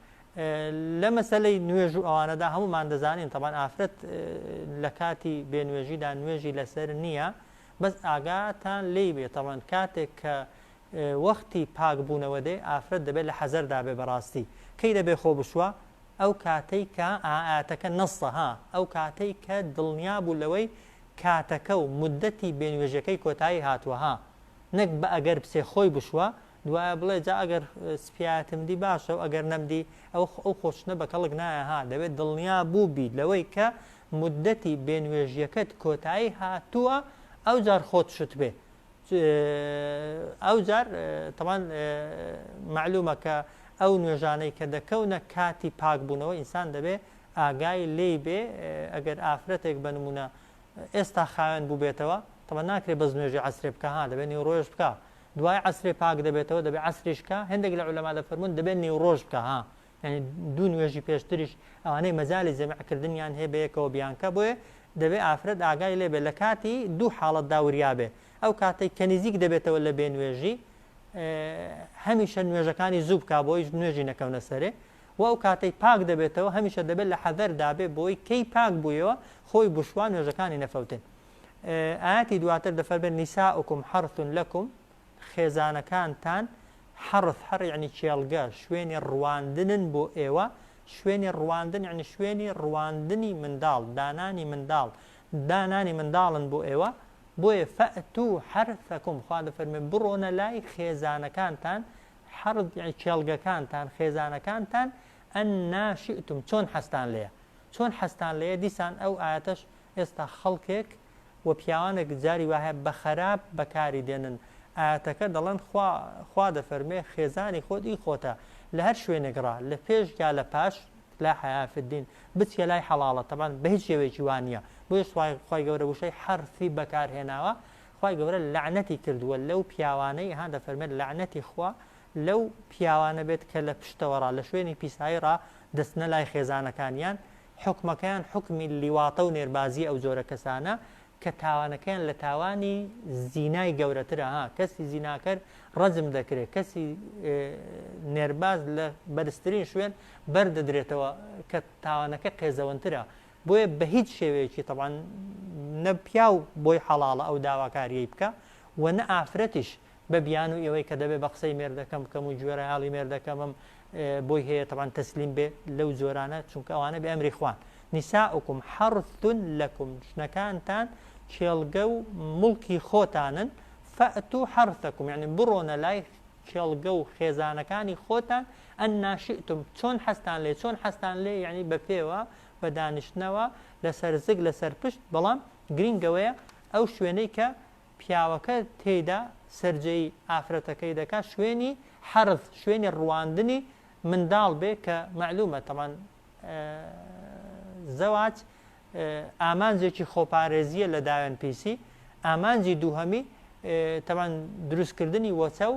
لە مەسەلەی نوێژ و ئەوانەدا هەمومان دەزانین تەبعەن ئافرەت لە کاتی بێنوێژیدا نوێژی لەسەر نییە بەس ئاگاتان لێی بێ تەبعەن کاتێک کە وەختی پاک بوونەوە دێ ئافرەت دەبێ لە حەزەردا بێ بەڕاستی کەی دەبێ خۆ بشوا ئەو کاتەی کە ئایەتەکە نەصە ها ئەو کاتەی کە دڵنیا بوو لەوەی کاتەکە و مودەتی بێنوێژەکەی کۆتایی هاتووە ها نەک بە ئەگەر بچێ خۆی بشوا دوایە بڵێ جا ئەگەر سپیایەتم دی باشە و ئەگەر نەمدی ئەو ئەو خۆشتنە بە کەڵک نایە ها دەبێت دڵنیا بووبی لەوەی کە مودەتی بێنوێژیەکەت کۆتایی هاتووە ئەوجار خۆت شت بێ ئەوجار تەبعەن مەعلومە کە ئەو نوێژانەی کە دەکەونە کاتی پاک بوونەوە ئینسان دەبێ ئاگای لێی بێ ئەگەر ئافرەتێک بە نمونە ئێستا خاوێن بووبێتەوە تەبعەن ناکرێ بەس نوێژی عەسرێ بکا ها دەبێ نیوڕۆژ بکا دوای عەسرێ پاک دەبێتەوە دەبێ عەسریش بکا هێندێک لە عولەما دەفەرموون دەبێ نیوڕۆژ بکا ها یانی دوو نوێژی پێشتریش ئەوانەی مەجالی جەمع کردنیان هەیە بەیەکەوە بیانکە بۆیە دەبێ ئافرەت ئاگای لێ بێ لە کاتی دوو حاڵەتدا وریا بێ ئەو کاتەی کە نزیک دەبێتەوە لە بێ نوێژی هەمیشە نوێژەکانی زوو بکا بۆی نوێژی نەکەونە سەرێ و ئەو کاتەی پاک دەبێتەوە هەمیشە دەبێت لە حەذەردا بێ بۆی کەی پاک بوویەوە خۆی بشوا نوێژەکانی نەفەوتن ئاەتی دواتر دەفەرمێت نساؤکم حرث لکم خێزانەکانتان حەڕث، حەڕ یەعنی کێڵگە، شوێنی ڕواندنن بۆ ئێوە، شوێنی ڕواندن یەعنی شوێنی ڕواندنی منداڵ، دانانی منداڵ، دانانی منداڵن بۆ ئێوە، بۆیە فأتوا حرثکم، خوا دەفەرموێ بڕۆنە لای خێزانەکانتان، حەڕث یەعنی کێڵگەکانتان، خێزانەکانتان، أنا شئتم، چۆن حەزتان لێیە، چۆن حەزتان لێیە، دیسان ئەو ئایەتەش ئێستا خەڵکێک و پیاوانێک جاری وا هەیە بە خەراپ بەکاری دێنن ئایەتەکە دەڵێن خوا خوا دەفەرمێ خێزانی خۆت ئی خۆتە لە هەر شوێنێک ڕا لە پێش یا لە پاش لا حیا فی الدین بچیە لای حەڵاڵە تەبعەن بە هیچ شێوەیەکی وا نییە بۆیە خوای خوای گەورە وشەی حەرثی بەکار هێناوە خوای گەورە لەعنەتی کردووە لەو پیاوانەی ها دەفەرمێت لەعنەتی خوا لەو پیاوانە بێت کە لە پشتەوە ڕا لە شوێنی پیسایی ڕا دەچنە لای خێزانەکانیان حوکمەکەیان حوکمی لیواطە و نێربازیە ئەو جۆرە کەسانە کە تاوانەکەیان لە تاوانی زینای گەورەترە ها کەسی زیناکەر ڕەجم دەکرێت کەسی نێرباز لە بەرزترین شوێن بەردەدرێتەوە کە تاوانەکە قێزەونترە بۆیە بە هیچ شێوەیەکی تەبعەن نە پیاو بۆی حەڵاڵە ئەو داواکاریەی بکە و نە ئافرەتیش بە بیانووی ئەوەی کە دەبێ بە قسەی مێردەکەم بکەم و گوێڕایەڵی مێردەکەمم بۆی هەیە تەبعەن تەسلیم بێ لەو جۆرانە چونکە ئەوانە بێ ئەمری خوان نساؤکم حرث لکم ژنەکانتان کێڵگە و موڵکی خۆتانن فأتوا حرثکم یعنی بڕۆنە لای کێڵگە و خێزانەکانی خۆتان أنا شئتم چۆن حەزتان لێ چۆن حەزتان لێ یعنی بە پێوە. بە دانیشتنەوە، لەسەر زگ، لەسەر پشت، بەڵام گرینگ ئەوەیە ئەو شوێنەی کە پیاوەکە تێیدا سەرجێی ئافرەتەکەی دەکات شوێنی حەرز، شوێنی ڕواندنی منداڵ بێ کە مەعلومە تەبعەن زەواج ئامانجێکی خۆپارێزییە لە داوێن پیسی، ئامانجی دووهەمی تەبعەن دروستکردنی وەچە و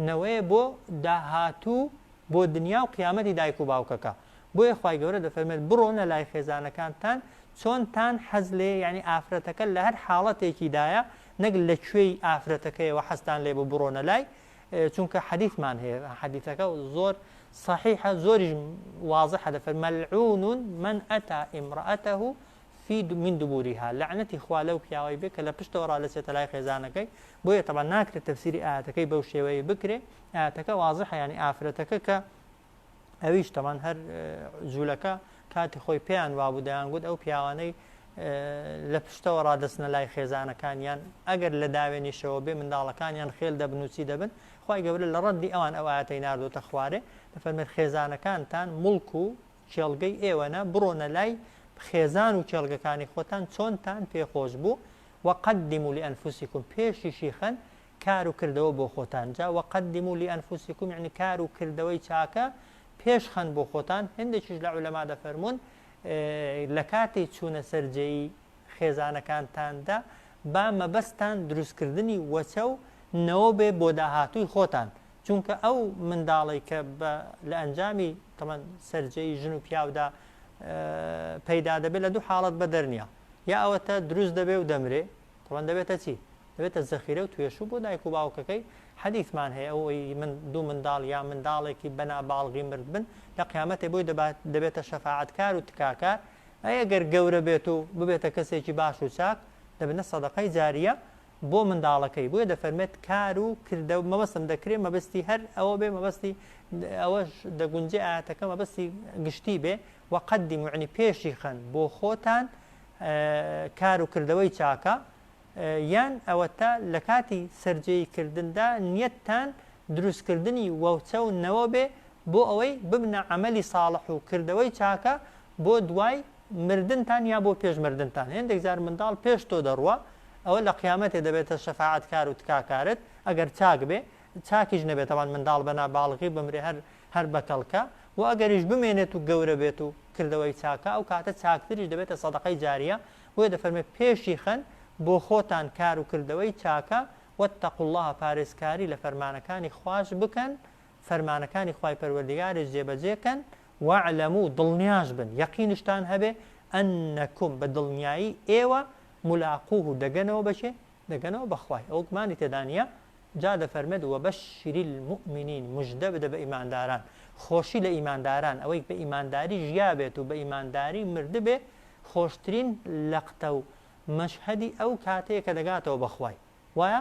نەوەیە بۆ داهاتوو بۆ دنیا و قیامەتی دایک و باوکەکە. بۆیە خوای گەورە دەفەرموێت بڕۆنە لای خێزانەکانتان چۆنتان حەز لێیە یانی ئافرەتەکە لە هەر حاڵەتێکیدایە نەک لە کوێی ئافرەتەکەیەوە حەزتان لێ بوو بڕۆنە لای چونکە حەدیثمان هەیە حەدیثەکە زۆر صحیحە زۆریش واضحە دەفەرمێ ملعون من أتى امرأته في من دبرها لەعنەتی خوا لەو پیاوەی بێ کە لە پشتەوە ڕادەچێتە لای خێزانەکەی بۆیە تەبعا ناکرێت تەفسیری ئایەتەکەی بەو شێوەیە بکرێ ئایەتەکە واضحە یانی ئافرەتەکە کە ئەویش تەبعەن هەر جوولەکە کاتی خۆی پێیان وابوو دەیانگوت ئەو پیاوانەی لە پشتەوە ڕادەچنە لای خێزانەکانیان ئەگەر لە داوێنیشەوە بێ منداڵەکانیان خێل دەبن و چی دەبن خوای گەورە لە ڕەدی ئەوان ئەو ئایەتەی ناردۆتە خوارێ دەفەرمێت خێزانەکانتان موڵک و کێڵگەی ئێوەنە بڕۆنە لای خێزان و کێڵگەکانی خۆتان چۆنتان پێ خۆش بوو وقدموا لانفسکم پێشیشی خەن کار و کردەوە بۆ خۆتان جا وقدموا لانفسکم یعنی کار و کردەوەی چاکە پێش خەن بۆ خۆتان هەندێکیش لە عولەما دەفەرموون لە کاتی چوونە سەر جێی خێزانەکانتاندا با مەبەستتان دروستکردنی وەچە و نەوە بێ بۆ داهاتووی خۆتان چونکە ئەو منداڵەی کە بە لە ئەنجامی تەمەن سەرجێی ژن و پیاودا پەیدا دەبێت لە دوو حاڵەت بەدەر نییە یا ئەوەتە دروست دەبێ و دەمرێ تەبعەن دەبێتە چی؟ دەبێتە زەخیرە و توێشوو بۆ دایک و باوکەکەی، حەدیثمان هەیە ئەوەی من دوو منداڵ یا منداڵێکی بە ناباڵغی مردبن لە قیامەتێ بۆی دەبێتە شەفاعەتکار و تکاکار، ئەی ئەگەر گەورە بێت و ببێتە کەسێکی باش و چاک دەبنە سەدەقەی جاریە بۆ منداڵەکەی، بۆیە دەفەرمێت کار و کردە مەبەستم دەکرێ مەبەستی هەر ئەوە بێ مەبەستی ئەوەش دەگونجێ ئایەتەکە مەبەستی گشتی بێ وقدموا یعنی پێشی خەن بۆ خۆتان کار و کردەوەی چاکە یان ئەوەتا لە کاتی سەرجێیی کردندا نیەتتان دروست کردنی وەوچە و نەوە بێ بۆ ئەوەی ببنە عەمەلی ساڵح و کردەوەی چاکە بۆ دوای مردنتان یا بۆ پێش مردنتان هێندێک جار منداڵ پێش تۆ دەڕوا ئەوە لە قیامەتێ دەبێتە شەفاعەتکار و تکاکارت ئەگەر چاک بێ چاکیش نەبێ تەبعەن منداڵ بە ناباڵغی بمرێ هەر هەر بەکەڵکە وە ئەگەریش بمێنێت و گەورە بێت و کردەوەی چاکە ئەو کاتە چاکتریش دەبێتە سەدەقەی جاریە بۆیە دەفەرمێ پێشی خەن بۆ خۆتان کار و کردەوەی چاکە واتقوا اللە پارێزکاری لە فەرمانەکانی خواش بکەن فەرمانەکانی خوای پەروەردگاریش جێبەجێ کەن واعلموا دڵنیاش بن یەقینشتان هەبێ انکم بە دڵنیایی ئێوە ملاقوه دەگەنەوە بە کێ دەگەنەوە بە خوای ئەوە گومانی تێدا نیە جا دەفەرمێت وبشر المومنین مژدە بدە بە ئیمانداران خۆشی لە ئیمانداران ئەوەی بە ئیمانداری ژیابێت و بە ئیمانداری مردبێ خۆشترین لەقتە و مەشهەدی ئەو کاتەیە کە دەگاتەوە بە خوای وایە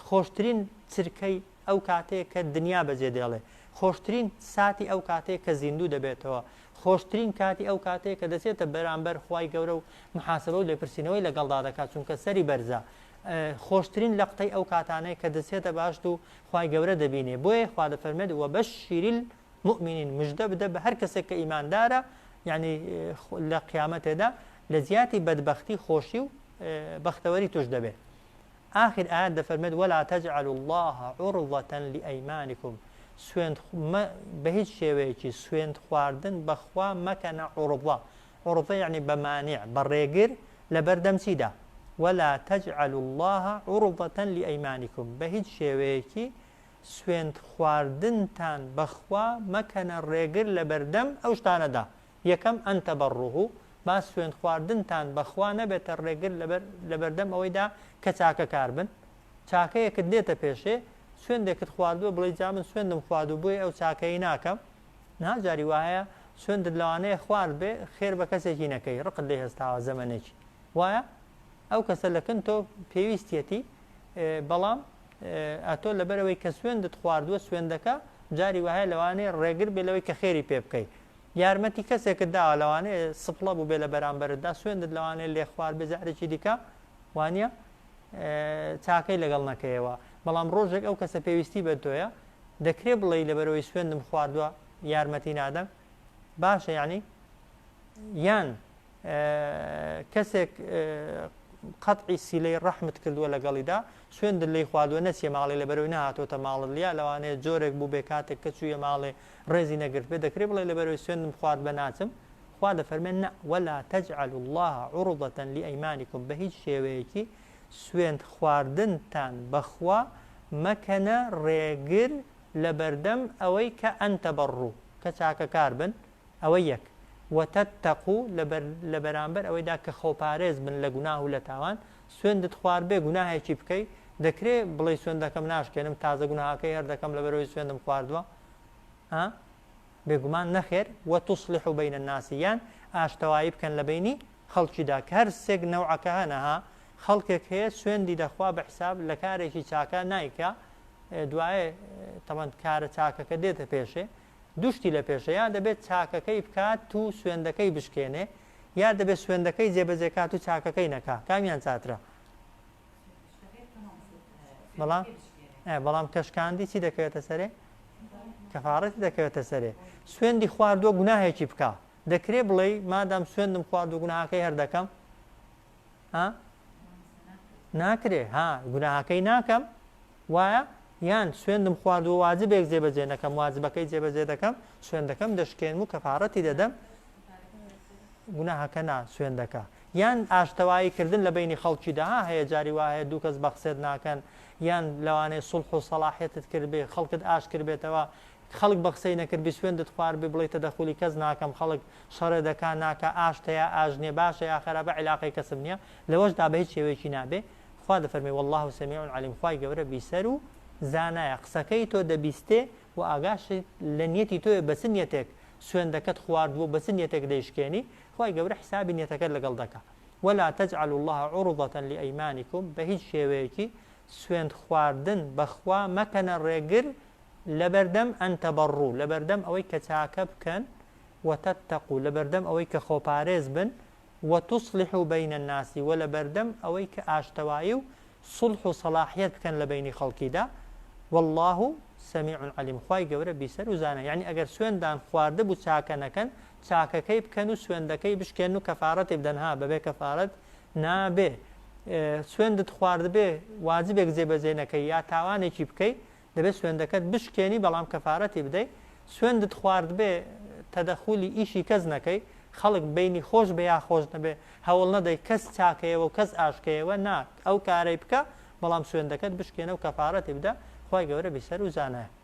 خۆشترین چرکەی ئەو کاتەیە کە دنیا بەجێ دێڵێ خۆشترین ساتی ئەو کاتەیە کە زیندوو دەبێتەوە خۆشترین کاتی ئەو کاتەیە کە دەچێتە بەرامبەر خوای گەورە و محاسبە و لێپرسینەوەی لەگەڵدا دەکات چونکە سەری بەرزە خۆشترین لەقتەی ئەو کاتانەیە کە دەچێتە بەهەشت و خوای گەورە دەبینێ بۆیە خوا دەفەرمێت وبشر المؤمنین مژدە بدە بە هەر کەسێک کە ئیماندارە یعنی لە قیامەتێدا لە جیاتی بەدبەختی خۆشی و بەختەوەری توش دەبێت ئاخر ئایەت دەفەرمێت ولا تجعلوا اللە عرضة لأیمانکم سوێند بە هیچ شێوەیەکی سوێند خواردن بە خوا مەکەنە عرضە عرضە یەعنی بە مانع بە ڕێگر لەبەردەم چیدا ولا تجعلوا اللە عرضة لأیمانکم بە هیچ شێوەیەکی سوێند خواردنتان بە خوا مەکەنە ڕێگر لەبەردەم ئەو شتانەدا یەکەم، ان تبروه، با سوێند خواردنتان بە خوا نەبێتە ڕێگر لەبەر لەبەردەم ئەوەیدا کە چاکەکار بن، چاکەیەکت دێتە پێشێ سوێندێکت خواردووە بڵێی جا من سوێندم خواردوو بۆیە ئەو چاکەی ناکەم، نا جاری واهەیە سوێندت لەوانەیە خوارد بێ خێر بە کەسێکی نەکەی ڕقت لێ هەستاوە زەمەنێکی وایە ئەو کەسە لە کن تۆ پێویستیەتی بەڵام ئەتۆ لەبەرەوەی کە سوێندت خواردووە سوێندەکە جاری وایە لەوانەیە ڕێگر بێ لەوەی کە خێری پێ بکەی یارمەتی کەسێکت داوە لەوانەیە سپڵە بووبێ لە بەرامبەرتدا سوێندت لەوانەیە لێ خوارد بێ جارێکی دیکە وانە چاکەی لەگەڵ نەکەیەوە بەڵام ڕۆژێک ئەو کەسە پێویستی بە تۆیە دەکرێ بڵێی لەبەرەوەی سوێندم خواردووە یارمەتی نادەم باشە یعنی. یان کەسێک قەتعی سیلەی ڕەحمت کردووە لەگەڵیدا، سوێندت لێی خواردووە نەچیە ماڵێ لەبەرئەوەی نەهاتۆتە ماڵت یا لەوانەیە جۆرێک بووبێ کاتێک کە چوویە ماڵێ ڕێزی نەگرتبێ دەکرێ بڵێ لەبەرئەوەی سوێندم خوارد بە ناچم؟ خوا دەفەرمێ نە، ولا تجعلوا اللە عرضة لأیمانکم بە هیچ شێوەیەکی سوێند خواردنتان بە خوا مەکەنە ڕێگر لەبەردەم ئەوەی کە ان تبروا کە چاکەکار بن ئەوە یەک. وتتقو لەبەر لە بەرامبەر ئەوەیدا کە خۆپارێز بن لە گوناه و لە تاوان، سوێندت خواردبێ گوناهێکی بکەی، دەکرێ بڵێی سوێندەکەم ناشکێنم تازە گوناهەکەی هەر دەکەم لەبەرئەوەی سوێندم خواردوە؟ ها؟ بێگومان نەخێر، وتصلحوا بین الناس یان ئاشتەوایی بکەن لە بەینی خەڵکیدا کە هەر سێک نەوعەکە هەنە ها، خەڵکێک هەیە سوێندی دەخوا بە حساب لە کارێکی چاکە نایکا دوایێ تەبەن کارە چاکەکە دێتە پێشێ دوو شتی لە پێشە یا دەبێت چاکەکەی بکات و سوێندەکەی بشکێنێ یا دەبێت سوێندەکەی جێبەجێ کات و چاکەکەی نەکا کامیان چاترە؟ بەڵام بەڵام کە شکاندی چی دەکەوێتە سەرێ؟ کەفاڕەتی دەکەوێتە سەرێ سوێندی خواردووە گوناهێکی بکا دەکرێ بڵێ مادام سوێندم خوارد و گوناهەکەی هەر دەکەم ها ناکرێ ها گوناهەکەی ناکەم وایە؟ یان سوێندم خواردووە واجبێک جێبەجێ نەکەم واجبەکەی جێبەجێ دەکەم سوێندەکەم دەشکێنم و کەفارەتی دەدەم گوناهەکە نا سوێندەکە یان ئاشتەوایی کردن لە بەینی خەڵکیدا ها هەیە جاری وا هەیە دوو کەس بەقسێت ناکەن یان لەوانەیە سوڵح و سەڵاحیەتت کردبێ خەڵکت ئاش کردبێتەوە خەڵک بەقسەی نەکردبی سوێندت خواردبێ بڵێی تەدەخولی کەس ناکەم خەڵک شەڕێ دەکا ناکا ئاشتە یا ئاش نیە باشە یا خەرابە عیلاقەی کەسم نیە لەوەشدا بە هیچ شێوەیەکی نابێ خوا دەفەرمێ واللە سمیع علیم خوای گەورە بیسەر و زانایە قسەکەی تۆ دەبیستێ و ئاگاشی لە نیەتی تۆیە بە چ نیەتێک سوێندەکەت خواردووە و بە چ نیەتێک دەیشکێنی خوای گەورە حیسابی نیەتەکەت لەگەڵ دەکا ولا تجعلوا اللە عرضة لأیمانکم بە هیچ شێوەیەکی سوێند خواردن بە خوا مەکەنە ڕێگر لەبەردەم ان تبروا لەبەردەم ئەوەی کە چاکە بکەن وتتقوا لەبەردەم ئەوەی کە خۆپارێز بن وتصلحوا بین الناس وە لەبەردەم ئەوەی کە ئاشتەوایی و سوڵح و سەڵاحیەت بکەن لە بەینی خەڵکیدا واللە سمیع علیم خوای گەورە بیسەر و زانایە یەعنی ئەگەر سوێندان خواردبوو چاکە نەکەن چاکەکەی بکەن و سوێندەکەی بشکێنن و کەفارەتی بدەن ها بەبێ کەفارەت نابێ سوێندت خواردبێ واجبێک جێبەجێ نەکەی یا تاوانێکی بکەی دەبێت سوێندەکەت بشکێنی بەڵام کەفارەتی بدەی، سوێندت خواردبێ تەدەخولی ئیشی کەس نەکەی، خەڵک بینی خۆش بێ یا خۆش نەبێ هەوڵ نەدەی کەس چاکەیەوە و کەس ئاشکەیەوە نا ئەو کارەی بکە بەڵام سوێندەکەت بشکێنە و کەفارەتی بدە، خوای گەورە بیسەر و زانایە.